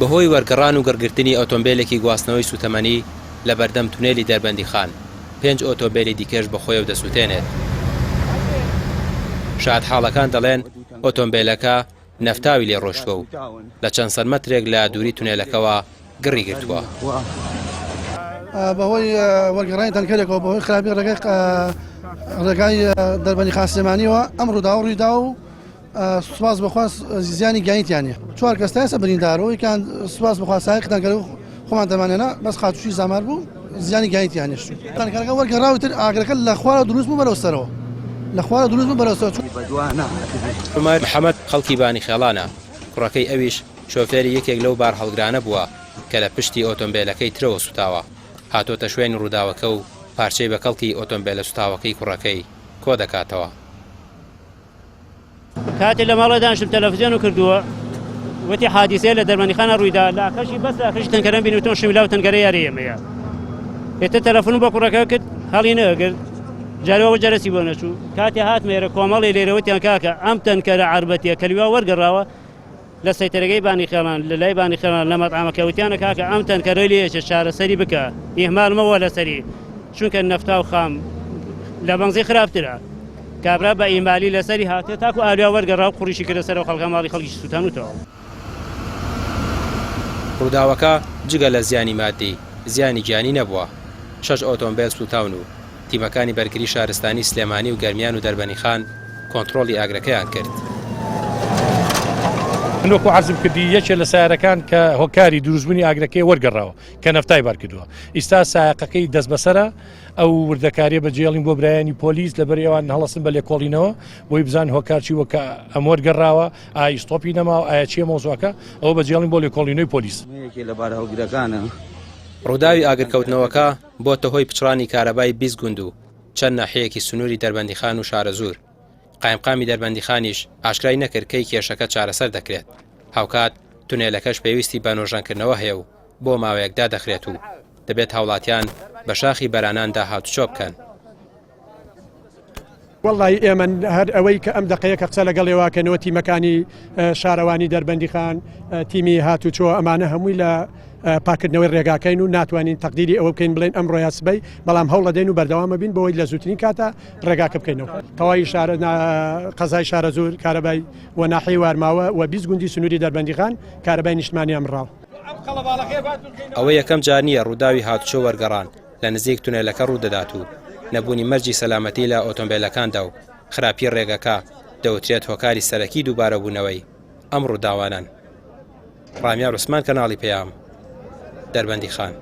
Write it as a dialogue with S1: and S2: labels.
S1: بەهۆی وەرگەڕان و گڕگرتنی ئۆتۆمبێلێکی گواستنەوەی سووتەمەنی لە بەردەم تونێلی دەربەندیخان، پێنج ئۆتۆمبێلی دیکەش بەخۆیەوە دەسووتێنێت. شایەتحاڵەکان دەڵێن، ئۆتۆمبێلەکە نەفتاوی لێ ڕۆشتووە و لە چەند سەد مەترێک لە دووری تونێلەکەوە گڕی گرتووە.
S2: بەهۆی وەرگەڕانی تەنکەرێکەوە بەهۆی خراپی ڕێگای ڕێگای دەربەندیخان سلێمانیەوە ئەم ڕووداوە ڕوویدا و سوپاس بەخوا زیانی گیانی تیا نییە چوار کەس تا ئێستا بریندار و یەکیان سوپاس بەخوا سایەق تەنکەر و خۆمان دەمانێنا بەس خاتووشی زامار بوو زیانی گیانی تیا نیشت تەنکەرەکە وەرگەڕا و تر ئاگرەکە لە خوارەوە دروست بوو بەرەو سەرەوە لە خوارەوە دروست بوو بەرەو سەرەوە.
S1: عومەر محەمەد خەڵکی بانیخێڵانە، کوڕەکەی ئەویش شۆفێری یەکێک لەو بارهەڵگرانە بووە کە لە پشتی ئۆتۆمبێلەکەی ترەوە سوتاوە، هاتۆتە شوێنی ڕووداوەکە و پارچەی بەکەڵکی ئۆتۆمبێلە سوتاوەکەی کوڕەکەی کۆدەکاتەوە.
S3: کاتێ لە ماڵێ دانیشتم تەلەفزیۆنم کردووە وتی حادیسەیە لە دەرمانیخانە ڕوویدا لە ئاخرشی بەس لە ئاخرشی تەنکەرەم بینی وتم شمیلا و تەنکەرە یاری ئێمەیە ئێتر تەلەفۆنم بۆ کوڕەکە کرد هەڵی نەگرت جارەوە جەرەسی بۆ نەچوو کاتێ هاتمە ئێرە کۆمەڵی لێرە وتیان کاکە ئەم تەنکەرە عەربەتیە کەلیوا وەرگەڕاوە لە سەیتەرەکەی بانی خێڵان لە لای بانی خێڵان لە مەتعەمەکە وتیانە کاکە ئەم تەنکەرەی لێ ئەچێت چارەسەری بکە ئیهمال مەوە لەسەری چونکە نەفتا و خام لە بەنزین خراپترە کابرا بە ئیمالی لەسەری هاتێ تاکو ئالیا وەرگەڕا و قوڕیشی کردە سەرەوە خەڵکە ماڵی خەڵکیشی سووتانوتەوە.
S1: ڕووداوەکە جگە لە زیانی ماددی، زیانی گیانی نەبووە. شەش ئۆتۆمبێل سووتاون و تیمەکانی بەرگری شارستانی سلێمانی و گەرمیان و دەربەنیخان کۆنتڕۆڵی ئاگرەکەیان کرد.
S4: من وەکو عەرزم کردی یەکێ لە سەیارەکان کە هۆکاری دروستبوونی ئاگرەکەی وەرگەڕاوە کە نەفتای بار کردووە ئیستا سایەقەکەی دەستبەسەرە ئەو وردەکاریە بەجێڵین بۆ برایانی پۆلیس لەبەر ئێوان هەڵەسن بە لێکۆڵینەوە بۆی بزان هۆکار چی وە کە ئەم وەرگەڕاوە ئای ستۆپی نەماوە ئایا چیە مەوزوعەکە ئەوە بەجێڵین بۆ لێکۆڵینەوەی پۆلیس.
S5: یەکێ لە بارهەڵگرەکانە.
S1: ڕووداوی ئاگرکەوتنەوەکە بۆتە هۆی پچڕانی کارەبای 20 گوند و چەند ناحیەیەکی سنووری دەربەندیخان و شارەزوور. قایمقامی دەربەندیخانیش ئاشکرای نەکرد کەی کێشەکە چارەسەر دەکرێت. هاوکات تونێلەکەش پێویستی بە نۆژەنکردنەوە هەیە و بۆ ماوەیەک دادەخرێت و دەبێت هاوڵاتیان بە شاخی بەراناندا هاتوچۆ بکەن.
S6: وەڵڵاهی ئێمە هەر ئەوەی کە ئەم دەقەیە کە قسە لەگەڵ ئێوە کەنەوە تیمەکانی شارەوانی دەربەندیخان تیمی هاتوچۆ ئەمانە هەمووی لە پاکردنەوەی ڕێگاکەین و ناتوانین تەقدیری ئەوە بکەین بڵێن ئەمڕۆ یا سبەی بەڵام هەوڵەدەین و بەردەوامە بین بۆی لە زووترین کاتە ڕێگاکە بکەینەوە تەواوی شارە قەزای شارەزوور کارەبای و ناحیەی وارماوە و 20 گوندی سنووری دەربەندیخان کارەبای نیشتمانیان بڕاوە.
S1: ئەوە یەکەم جار نییە ڕووداوی هاتوچۆ وەرگەڕان لە نزیک تونێلەکە ڕوودەدات و نەبوونی مەرجی سەلامەتی لە ئۆتۆمبێلەکاندا و خراپی ڕێگەکە دەوترێت هۆکاری سەرەکی دووبارەبوونەوەی ئەم ڕووداوانەن. ڕامیار عوسمان کەناڵی پەیام، دەربەندیخان.